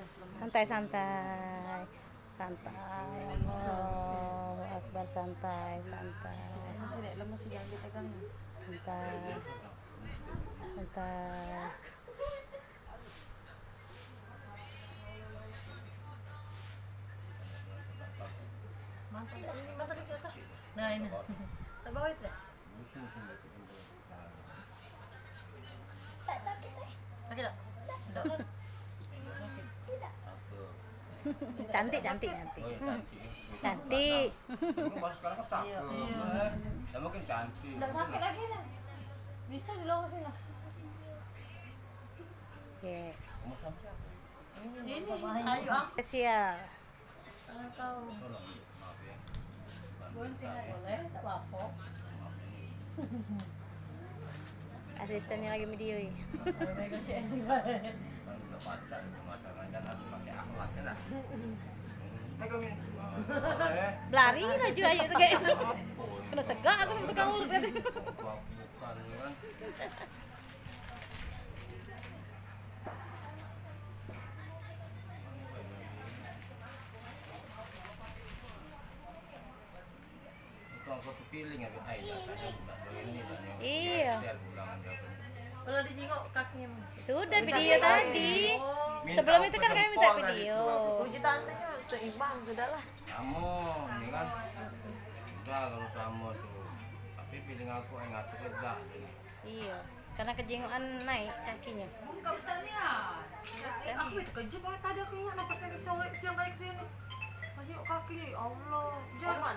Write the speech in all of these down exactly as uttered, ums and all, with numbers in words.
Santai, santai. Santai. Allahu Akbar, santai, santai. Lemes, Dek, lemes, jangan ditegang. Santai. Santai. Mantap, Dek. Ini mantap, Dek, ke atas. Nah, ini. Tak bawa itu, Dek. Tak sakit, eh? Sakit tak? Tak. Tidak. Cantik, cantik, cantik. Oh, ya, cantik. Cantik. Mungkin baru sekarang kan cakep. Iya. Ya, mungkin cantik. Tak sakit lagi lah. Bisa dilongosin lah. Oke. Umur sampai siapa? Ini, ayo, ah. Spesial. Asistennya lagi video, ih. Belari laju ayo tu kayak. Kena segak aku sama tukang urut tadi. Iya. Kalau dijenguk kakinya. Sudah video tadi. Sebelum itu kan kami minta video. Uji tantenya seimbang, sudahlah. Samo, ini kan. Udah kalau samo tuh. Tapi feeling aku yang ngatur dah. Iyo, karena kejengukan naik kakinya. Bungkam sania. Ya, eh, aku itu kejep, ah, tadi aku ingat napa sini sore, siang tadi ke sini. Banyak kakinya, ya Allah. Jangan.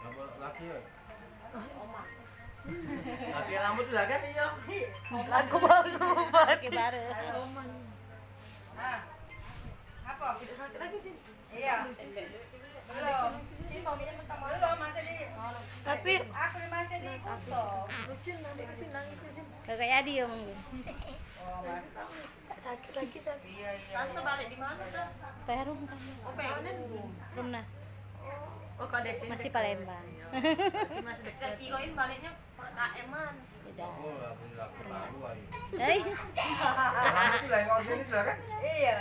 Apa laki ya? Laki rambut tu lah kan? Iya. Aku baru mati. Oke, baru. Ah. Apa? Tidak sakit lagi sih. Iya. Belum. Belum, masih di. Tapi aku masih di Kuto. Lucu nanti ke sini nangis di sini. Kagak jadi ya, Mang. Oh, Mas. Tak sakit lagi tapi. Iya, iya. Tante balik di mana, Tante? Perum, Tante. Oh, Perum. Rumnas. Oh, kau dari sini. Masih Palembang. Iya. Masih, masih dekat. Kirain baliknya K M-an. Tidak. Aku lagi laki baru aja. Eh? Orang itu lah yang order itu lah kan? Iya.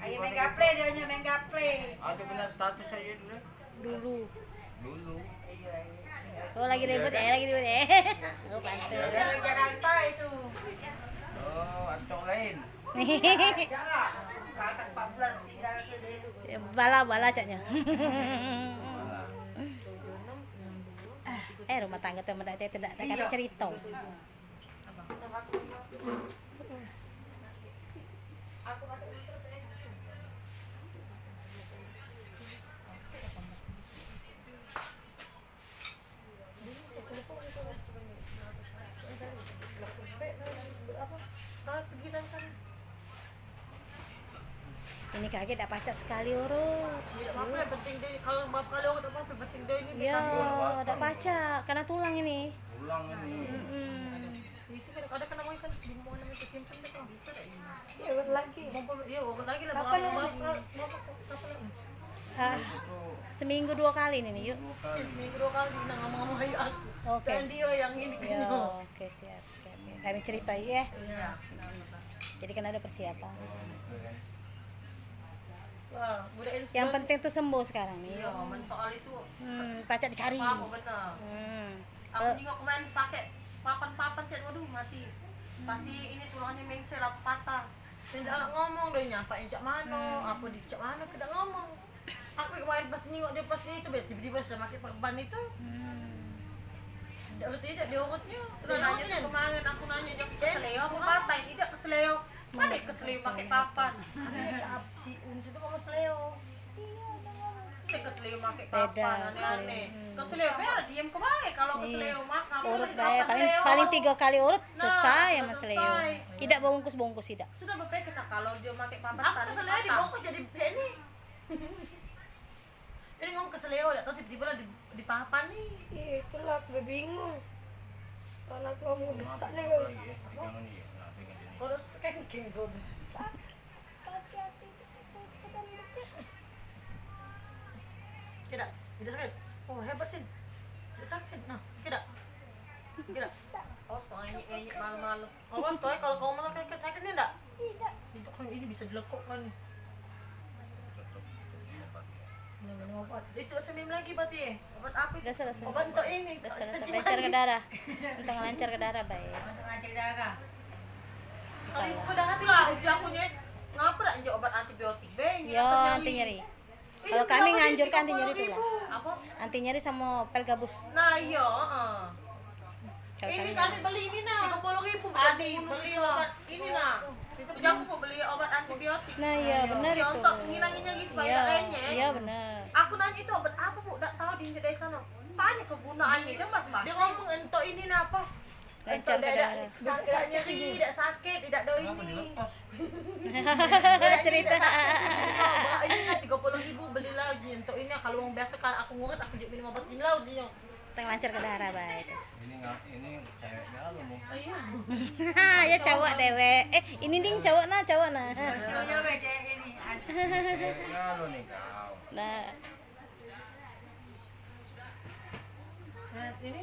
Ayo main gaple, dia hanya main gaple. Ada kena status aja dulu. Dulu. Dulu. Iya, iya. Oh, lagi ribut ya, lagi ribut ya. Oh, pantes. Iya, kan? Jakarta itu. Oh, ada cowok lain. Jangan. Kakak empat bulan tinggal ke dulu. Ya, bala, bala caknya. Eh, rumah tangga tu mendak cerita, tak ada cerita. Ini kaki dak pacak sekali urut. Tidak apa-apa, yang penting dia, kalau berapa kali urut, apa-apa, yang penting dia ini. Iya, dak pacak, karena tulang ini. Tulang ini. Mm-mm. Isi kadang-kadang kan namanya kan di mana itu simpan deh, kalau bisa deh ini. Iya, urut lagi. Mumpung, iya, urut lagi lah. Kapan berapa, lagi? Berapa, berapa, kapan lagi? Ah, seminggu dua kali nih, yuk. Dua kali. Seminggu dua kali, nah, ngomong-ngomong ayo aku. Oke. Dan dia yang ini. Iya, kayaknya. Oke, siap, siap. Kami cerita ya. Iya. Jadi kan ada persiapan. Wah, budak ini. Yang penting tuh sembuh sekarang nih. Iya, men soal itu. Hmm, pacak dicari. Apa, apa bener? Hmm. Aku juga kemarin pakai papan-papan, cek, waduh, mati. Pasti ini tulangnya mengsel apa patah. Tidak ngomong deh, nyapa cak mano, apa di cak mano, tidak ngomong. Aku kemarin pas nyingok dia pas itu, tiba-tiba sudah pakai perban itu. Hmm. Tidak ngerti, tidak diurutnya. Terus nanya kemarin, aku nanya dia, "Keseleo apa patah?" Tidak keseleo. Mana keseleo pakai papan? Ada si, si Unsu itu ngomong seleo. Saya keseleo make papan, aneh-aneh. Keseleo, biar diem ke bae kalau keseleo makan. Urut bae, paling, paling tiga kali urut, selesai sama seleo. Tidak bungkus-bungkus, tidak. Sudah berpikir, nah, kalau dia make papan, aku seleo dibungkus jadi beni. Jadi ngomong keseleo, dak tahu tiba-tiba lah di, di papan nih. Iya, itulah aku bingung. Kalau aku ngomong besar nih kalau. Kalau kengking kau. Hati-hati, cepat, cepat, cepat. Tidak, tidak sakit. Oh, hebat, Sin. Tidak sakit, Sin. Nah, tidak. Tidak. Awas kau ngenyek-ngenyek malam-malam. Awas kau ya, kalau kau malah sakit-sakit ni ndak? Tidak. Itu kan ini bisa dilekuk kan ni. Tetep, tetep obat. Ya, minum obat. Itu semim lagi berarti ya? Obat apa itu? Dah selesai. Obat untuk ini. Dah selesai. Lancar ke darah. Untuk lancar ke darah, baik. Untuk lancar ke darah. Kalau ibu pada hati lah, uji aku nyai. Ngapa dak njuk obat antibiotik, Beng? Yo, anti nyeri. Kalau kami nganjurkan anti nyeri tulang. Apa? Anti nyeri sama pelgabus. Nah, iya, heeh. Kalau ini kami beli ini nah. Tiga puluh ribu beli, beli obat ini nah. Itu aku mau beli obat antibiotik. Nah, iya, benar itu. Untuk ngilangi nyeri supaya tidak renyek. Iya, benar. Aku nanya itu obat apa, Bu? Dak tahu di desa no. Tanya kegunaannya, dia mas-mas. Dia ngomong entok ini nah apa? Lancar ke darah. Sakit, nyeri, tidak sakit, tidak ada ini. Cerita. Ini kan tiga puluh ribu belilah uji nyentuk ini, kalau wong biasa kan aku nguret aku juk minum obat ini lah ujinya. Teng lancar ke darah bae itu. Ini nggak, ini cewek galau nih. Iya. Ya cowok dewek. Eh, ini ding cowok nah, cowok nah. Cowoknya bae cewek ini. Cewek galau nih kau. Nah. Nah, ini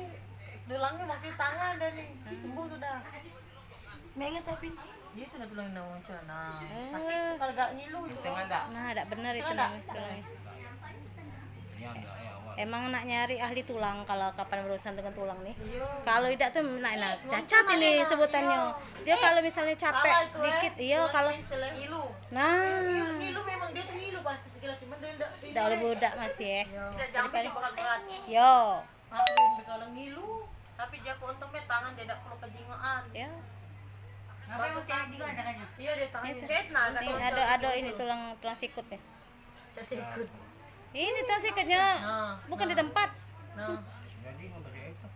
tulangnya makin tangan dah nih. Sembuh sudah. Menget tapi. Iya, itu dah tulang yang muncul. Nah, sakit tuh kalau gak ngilu itu. Kenceng dak? Nah, dak bener itu. Kenceng dak? Namanya tulang. Iya, enggak, ya, awal. Emang nak nyari ahli tulang kalau kapan berurusan dengan tulang nih. Iya. Kalau idak tuh nak, nah, cacat ini sebutannya. Dia kalau misalnya capek dikit, iya, kalau ngilu. Nah. Ngilu memang dia tuh ngilu pasti segala, cuman dia ndak. Dak oleh budak masih, eh. Iya. Tidak jampi berat-berat. Yo. Asli, kalau ngilu, tapi jaku untung be tangan dia dak perlu kejingoan. Ya. Apa yang cek juga tangannya? Iya, dia tangannya. Itu. Cek nah, ini ada, ada ini tulang, tulang sikut nih. Cek sikut. Ini tulang sikutnya. Nah, bukan di tempat. Nah. Jadi ngapa cek itu?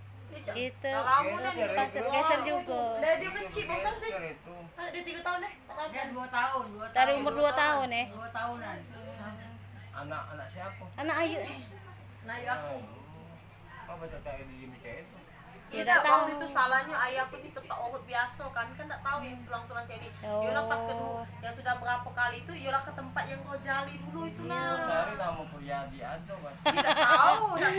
Itu. Kalau kamu dah geser, geser juga. Dah dia kecil, bukan sih? Geser itu. Ada dia tiga tahun, eh? Empat tahun. Dia dua tahun, dua tahun. Dari umur dua tahun, eh? Dua tahunan. Anak, anak siapa? Anak Ayu. Anak Ayu aku. Apa cak cak di Jimmy cak itu? Tidak, waktu itu salahnya ayah aku ni tetap urut biasa. Kami kan tak tahu yang tulang-tulang cak ni. Dia lah pas kedua, yang sudah berapa kali itu, dia lah ke tempat yang kau jali dulu itu nah. Cari nama Puriadi ada, Mas. Tidak tahu, tak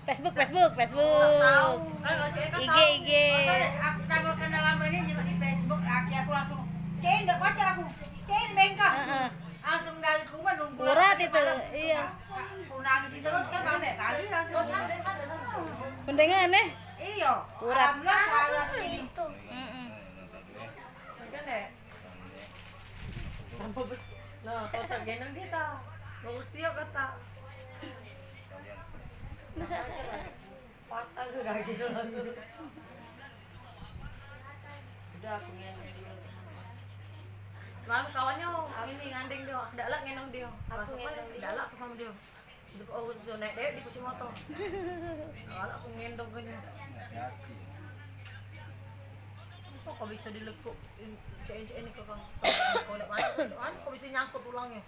Facebook, Facebook, Facebook. Tak tahu. Kan kalau cak kan I G, tahu. I G. Makanya aku tambah kenal lama ini juga di Facebook, laki aku langsung, "Cen, dak baca aku. Cen, bengkah." Heeh. Langsung dari rumah nunggu. Urat itu, iya. Aku nangis itu terus kan balik lagi langsung. Pendengan, eh? Iya. Urat. Alhamdulillah, saya sendiri. Mm-mm. Kan, Dek? Tambah bes-, nah, kau tak gendong dia tak? Bagus dia kata. Patah ke kaki tu langsung. Udah, aku ngendong dia. Semalam kawannya ini ngandeng dia, dak lak ngendong dia. Aku ngendong dia. Dak lak aku sama dia. Itu orang tu naik dewek di kursi motor. Dak lak aku ngendong ke dia. Hati-hati. Kok kau bisa dilekuk in-, cek, cek ini ke kau? Kau dak masuk, cek mana kau bisa nyangkut tulangnya?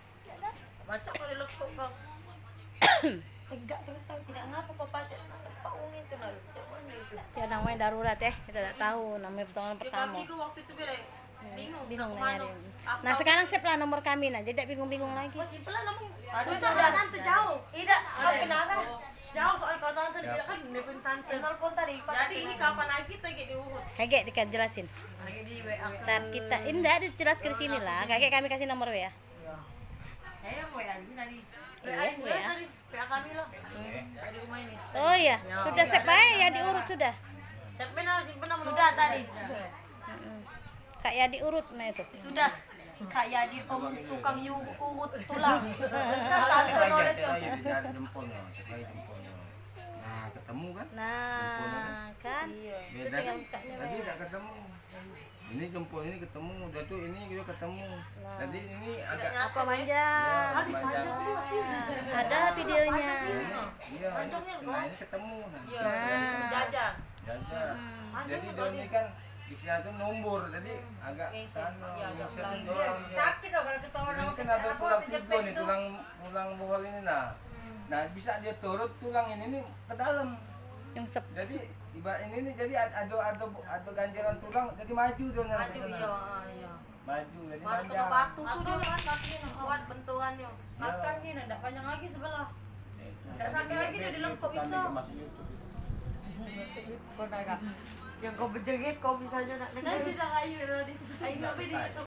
Pacak kau dilekuk kau. Tegak terus aku. Tidak ngapa kau pacak tempat wong itu nah. Cak mana itu? Ya namanya darurat ya, kita tak tahu namanya pertolongan pertama. Ya kami ke waktu itu beda. Bingung, bingung nak nyari. Nah, sekarang save lah nomor kami nah, jadi tak bingung-bingung lagi. Simpan lah nomor. Susah lah tante jauh. Tidak, kenapa? Jauh soalnya kalau tante dia kan nelpon tante. Nelpon tadi. Jadi ini kapan lagi kita diurut? Kagek dikasih jelasin. Lagi di W A. Ntar kita, ini dah ada jelas ke sini lah. Kagek kami kasih nomor W A. Iya. Saya mau ya ini tadi. Iya, iya. Tadi, P A kami loh. Tadi rumah ini. Oh iya, sudah save bae ya, diurut sudah. Save benar, simpen nomor. Sudah tadi. Mm-mm. Kak Yadi urut nah itu. Sudah. Kak Yadi om tukang yu-, urut tulang. Kan tante nulis. Cek lagi, cek lagi, cek lagi jempolnya, cek lagi jempolnya. Nah, ketemu kan? Jempolnya kan? Nah, kan? Iya. Beda kan? Tadi tak ketemu. Ini jempol ini ketemu, udah tuh ini juga ketemu. Nah. Jadi ini agak apa manja? Ya, manja. Ada videonya. Ini, iya, ini, nah, ini ketemu. Nah. Iya, nah. Sejajar. Jajar. Hmm. Jadi dia ini kan istilah tuh numbur, jadi agak sana, iya, agak ngeset doang, iya. Sakit loh kalau kita orang ini kan ada tulang tiga nih, tulang, tulang bohol ini, nah. Hmm. Nah, bisa dia turut tulang ini nih ke dalam. Nyungsep. Jadi ibarat ini nih, jadi ad-, ada, ada, ada ganjalan tulang, jadi maju dia. Maju, iya, iya. Maju, jadi maju. Kena batu tuh dia kan, kakinya kuat bentukannya. Ya. Makan ni, ndak panjang lagi sebelah. Ya, itu. Ndak sampai lagi dia dilengkok bisa. Masuk YouTube. Masuk YouTube, kau dah, Kak. Yang kau bejerit, kau misalnya nak dengar. Kan sudah rayu tadi. Ayo, nak beli.